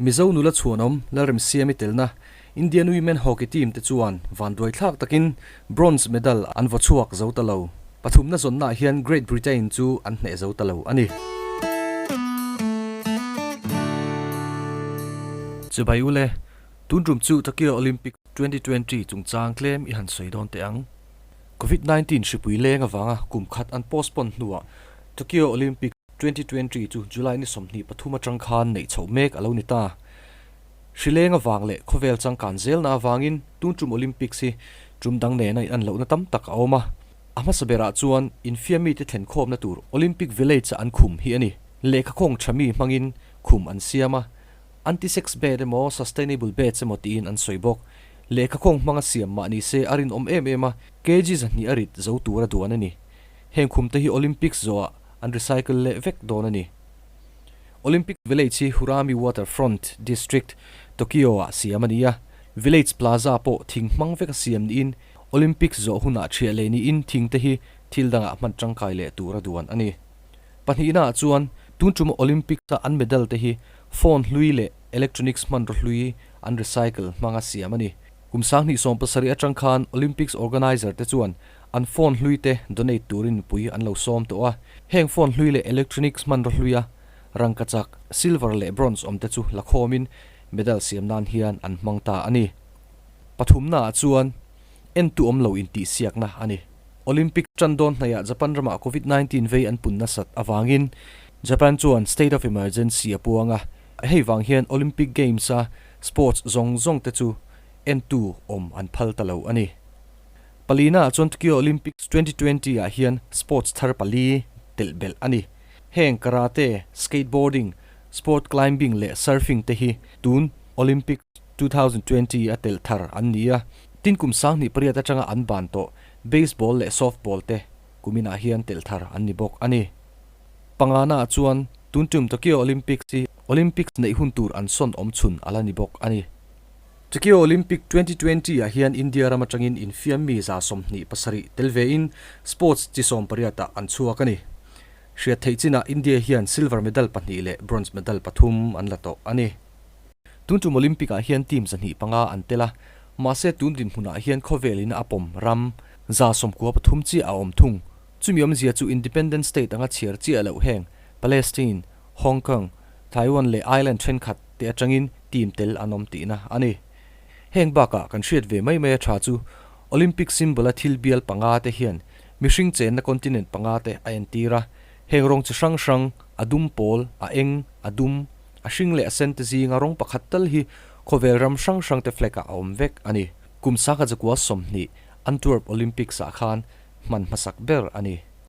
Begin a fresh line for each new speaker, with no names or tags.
Mizo nula chhuanawm Lalremsiami telna Indian Women Hockey Team te chuan vanduai thlak takin bronze medal an vaw chhuak zo ta lo. Pathumna zawnnaah hian Great Britain chu an hneh zo ta lo a ni. Chibai ule, tun tum chu Tokyo Olympic 2020 chungchang tlem i han sawi dawn teh ang. Covid 19 hripui leng avanga kum khat an postpone hnuah Tokyo Olympic 2020 chu July ni 23 atang khan neih chhoh mek a lo ni ta. Hrileng avang leh khawvel changkan zelna avangin tun tum Olympics hi tum dang nena in an lohna tam tak a awm a. A hmasa berah chuan infiam mite thlen khawmna tur Olympic Village-a an khum hi a ni. Lehkha khawng tha mi hmangin khum an siam a, anti-sex bed emaw sustainable beds emaw tiin an sawi bawk. Lehkha khawng hmanga siam mah ni se a rinawm em em a, kg 200 a rit zo tura duan a ni. Heng khumte hi Olympics zawhah an recycle leh vek dawn a ni. Olympic Village hi Hurami Waterfront District, Tokyo-ah siam a ni a. Village Plaza pawh thing hmang veka siam niin Olympics zawh hunah ṭhiah leh niin thingte hi thil dangah hman ṭangkai leh tura duan a ni. Pahnihnaah chuan tun ṭuma Olympics-a an medal te hi phone hlui leh electronics hmanraw hlui an recycle hmanga siam a ni. Kum 2017 aṭang khan Olympics organizer te chuan an phone hlui te donate turin mipui an lo sawm tawh a. Heng phone hlui leh electronics hmanraw hluia rangkachak, silver leh bronze awm te chu la khawmin medal siam nan hian an hmang ta a ni. Pathumnaah chuan entu awm lo intihsiakna a ni. Olympic tan dawn hnaihah Japan ramah Covid 19 vei an pun nasat avangin Japan chuan state of emergency a puang a, hei vang hian Olympic Games-a sports zawng zawng te chu entu awm an phal ta lo a ni. Palina ah chuan Tokyo Olympics 2020 ah hian sports thar pali telh belh a ni. Heng karate, skateboarding, sport climbing leh surfing te hi tun Olympics 2020 a telh thar an ni a. Tin kum 2008 atanga an ban tawh baseball leh softball te kuminah hian telh thar an ni bawk a ni. Pangana ah chuan tun tum Tokyo Olympics hi Olympics neih hun tur an sawn awm chhun a la ni bawk a ni. Tokyo Olympic 2020 ah hian India ram atangin infiam mi 27 tel vein sports chi 18 ah an chhuak a ni. Hriat theih chinah India hian silver medal pahnih leh bronze medal pathum an la tawh a ni. Tun tum Olympic ah hian team 25 an tel a, mahse tun dinhmunah hian khawvelin a pawm ram 93 chiah a awm thung. Chumi awmzia chu independent state anga chhiar chiah loh heng Palestine, Hong Kong, Taiwan leh island thenkhat te atangin team tel an awm tihna a ni. Heng bakah kan hriat ve mai mai a tha chu Olympic symbol a thil bial panga te hian mihring chenna continent panga te a entir a, heng rawng chi hrang hrang, a dum pawl, a eng, a dum, a hring leh a sen te zinga rawng pakhat tal hi khawvel ram hrang hrang te flag ah a awm vek a ni. Kum 1920 Antwerp Olympics ah khan hman hmasak ber a ni.